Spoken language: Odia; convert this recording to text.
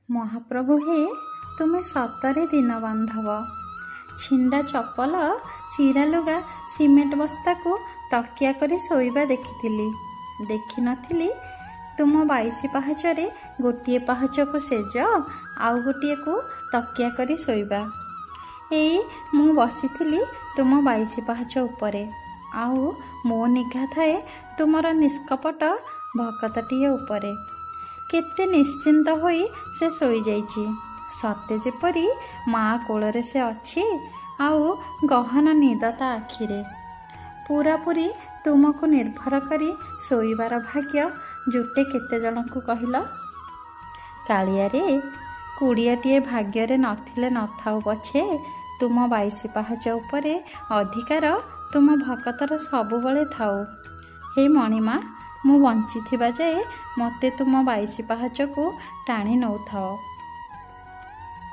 ମହାପ୍ରଭୁ ହେ, ତୁମେ ସତରେ ଦୀନବାନ୍ଧବ। ଛିଣ୍ଡା ଚପଲ, ଚିରା ଲୁଗା, ସିମେଣ୍ଟ ବସ୍ତାକୁ ତକିଆ କରି ଶୋଇବା ଦେଖିଥିଲି, ଦେଖିନଥିଲି ତୁମ 22 ପାହାଚରେ ଗୋଟିଏ ପାହାଚକୁ ଶେଯ ଆଉ ଗୋଟିଏକୁ ତକିଆ କରି ଶୋଇବା। ଏଇ ମୁଁ ବସିଥିଲି ତୁମ 22 ପାହାଚ ଉପରେ, ଆଉ ମୋ ନିଘା ଥାଏ ତୁମର ନିଷ୍କପଟ ଭକତଟିଏ ଉପରେ। କେତେ ନିଶ୍ଚିନ୍ତ ହୋଇ ସେ ଶୋଇଯାଇଛି, ସତେ ଯେପରି ମା କୋଳରେ ସେ ଅଛି, ଆଉ ଗହନ ନିଦ ତା ଆଖିରେ। ପୂରାପୂରି ତୁମକୁ ନିର୍ଭର କରି ଶୋଇବାର ଭାଗ୍ୟ ଜୁଟେ କେତେ ଜଣଙ୍କୁ କହିଲ? କାଳିଆରେ, କୁଡ଼ିଆଟିଏ ଭାଗ୍ୟରେ ନଥିଲେ ନଥାଉ ପଛେ, ତୁମ 22 ପାହାଚ ଉପରେ ଅଧିକାର ତୁମ ଭକତର ସବୁବେଳେ ଥାଉ। ହେ ମଣିମା, ମୁଁ ବଞ୍ଚିଥିବା ଯାଏ ମୋତେ ତୁମ 22 ପାହାଚକୁ ଟାଣି ନେଉଥାଅ।